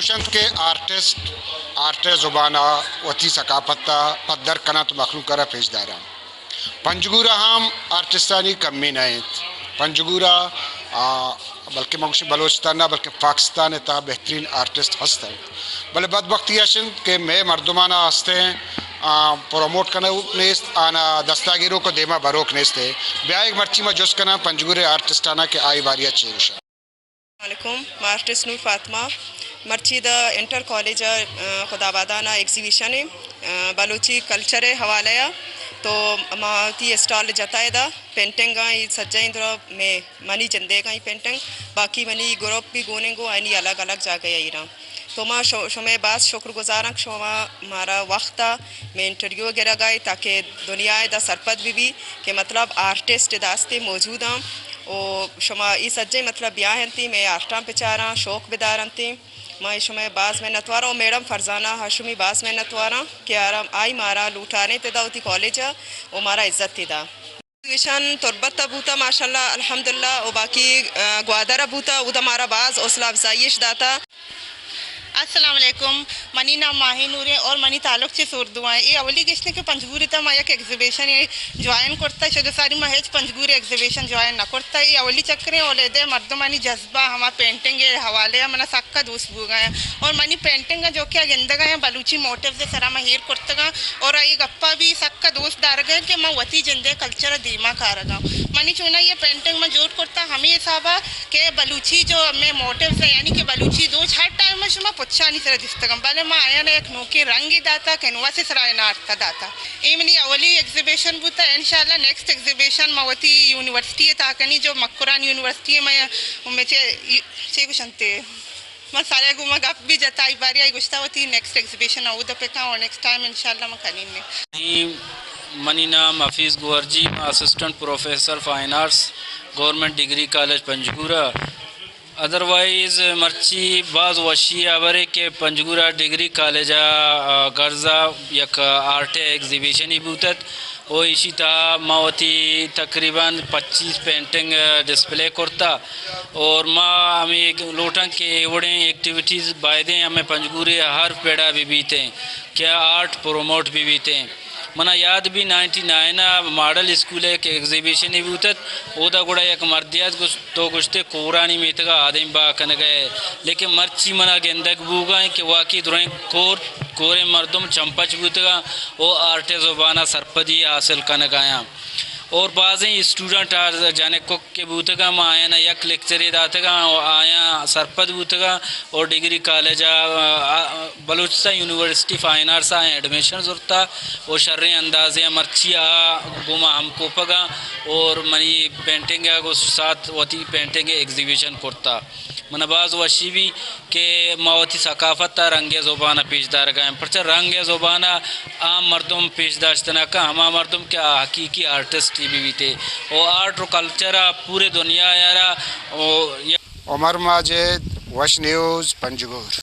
گوشنت کہ artist art ءِ زبان ءَ وتی ثقافت ءَ پدر کناں تو مخلوق ءَ را پیش داراں۔ پنجگور ءَ ہم آرٹسٹانی کمی نہ انت۔ پنجگور ءَ، آ، بلکہ من گوشیں بلوچستان ءَ، بلکہ پاکستان ءِ تہا بہترین آرٹسٹ ہست انت۔ بلے بدبختی اش انت کہ مئے مردماں ہستیں، آ، پروموٹ کنوک نیست، آنا دستا گیروک و دیما بروک نیست۔ بیائیگ مرچی ما جست کناں پنجگور ءِ آرٹسٹاناں کہ آئی باری ءَ چے گوشاں۔ السلام علیکم، ما آرٹسٹ نور فاطمہ۔ مرچی دا انٹر کالج ءَ، آ، خدابادان ءَ ایگزیبیشن اے، آ، بلوچی کلچر ءِ حوالہ ءَ۔ تو ما وتی اسٹال جتا ادا پینٹنگ ءَ، اے سجہیں درا مئے، منی جندیگ ءَ اے پینٹنگ، باقی منی گروپ بھی گون انت گوں آیانی الگ الگ جاگہ ءَ ایراں۔ تو ما شو-، شمئے باز شکر گزاراں کہ شما مارا وقت ءَ مئے انٹرویو ءَ گرگ ءَ اے تاکہ دنیا ادا سرپد بہ بی کہ مطلب آرٹسٹ ادا ہستیں موجود آں و شما اے سجہیں مطلب بیاینتی مئے آرٹاں بچاراں، شوق بدارنتی۔ ما شمئے باز منتواراں و میڈم فرزانہ ہاشمی باز منتواراں کہ آرا، آئی مارا لوٹارینت ادا وتی کالج ءَ و مارا عزت ادا۔ ایشان تربت ءَ بوتا، ماشاءاللہ، الحمدللہ، و باقی، آ، گوادر ءَ بوتا، اودا مارا باز حوصلہ افزائی اش داتا۔ السلام علیکم، منی نام ماہی نور ایں اور منی تعلق چہ سوردو ایں۔ اے اولی گشت ایں کہ پنجگور ءِ تہا ما یک ایگزیبیشن ءَ جوائن کرتا، چہ دو ساری ما ہچ پنجگور ایگزیبیشن جوائن نہ کرتا۔ اے اولی چکر ایں، اولیدہ مردمانی جذبہ ہما پینٹنگ ءِ حوالہ ءَ منا سک سکا دوست بوگا ایں اور منی پینٹنگ جو کہ گندگا ایں بلوچی موٹیوز ءِ سرا ما ہیر کرتگاں اور اے گپا بھی سکا دوست دارگا ایں کہ ما وتی جندے کلچر ءَ دیما کارگاں۔ منی چونا یہ پینٹنگ ما جوڑ کرتا ہمیں حسابا کہ بلوچی جو ہمیں موٹیوز ایں، یعنی کہ بلوچی دوچ ہر ٹائم ما شما پچانی سرا دیستگاں، بلے ما آیانا یک نوکیں رنگے داتا، کینواس ءِ سرا آیانا آرتا داتا۔ اے منی اولی ایگزیبیشن بوتا، انشاءاللہ نیکسٹ ایگزیبیشن ما وتی یونیورسٹی ءِ تہا کنی، جو مکران یونیورسٹی ءِ، ما چے، چے گوشنتے، من سارے گوں ما گپ بھی جتا، ای باری آئی گوشتا وتی نیکسٹ ایگزیبیشن اودا پکاں اور نیکسٹ ٹائم انشاءاللہ ما کنیں۔ منی نام حفیظ گوہرجی، من assistant professor fine arts, government degree college Panjgur ءَ۔ ادروائز مرچی باز وشی ءِ ہبرے کہ پنجگور ءَ ڈگری کالج ءَ، آ، گرز ءَ یک آرٹ ءِ ایگزیبیشنے بوتت۔ و ایشی تہا ما وتی تقریباً پچیس پینٹنگ ڈسپلے کرتا اور ما ہمے لوٹاں کہ اے وڑیں ایکٹیویٹیز بایدیں ہمے پنجگور ءِ ہر پڑا بہ بیتیں کہ آرٹ پروموٹ بہ بیتیں۔ منا یاد بی نائنٹی نائن ءَ ماڈل اسکول ءَ یک ایگزیبیشنے بوتت، اودا گڑا یک مردے ات گوشت تو گوشتے کورانی میتگا آدم با کنگئے، لیکن مرچی منا گندگ بوگا ایں کہ واقعی درائیں کور، کوریں مردم چمپچ بوتگاں و آرٹ زبانا سرپدی حاصل کنگایاں۔ اور بازیں اسٹوڈنٹ آ جنک کک کہ بوتگاں، ما آیانا یک لیکچرے داتگاں و آیاں سرپد بوتگاں اور ڈگری کالج ءَ، آ، بلوچستان یونیورسٹی فائن آرٹس ءَ ایڈمیشن زرتا و شریں اندازے ءَ مرچی آ گوں ما ہمکوپگ ءَ اور منی پینٹنگ ءَ گوں ساتھ وتی پینٹنگ ءِ ایگزیبیشن کرتا۔ من ءَ باز وشی بی کہ ما وتی ثقافت ءَ رنگ ءِ زبان ءَ پیش دارگ ءَ ایں، پرچا رنگ ءِ زبان ءَ عام مردم پیش داشت نہ کن، ہما مردم کہ آ حقیقی آرٹسٹ بہ بیت و آرٹ و کلچر ءَ پورے دنیا ءَ را و عمر ماجد، وش نیوز، پنجگور۔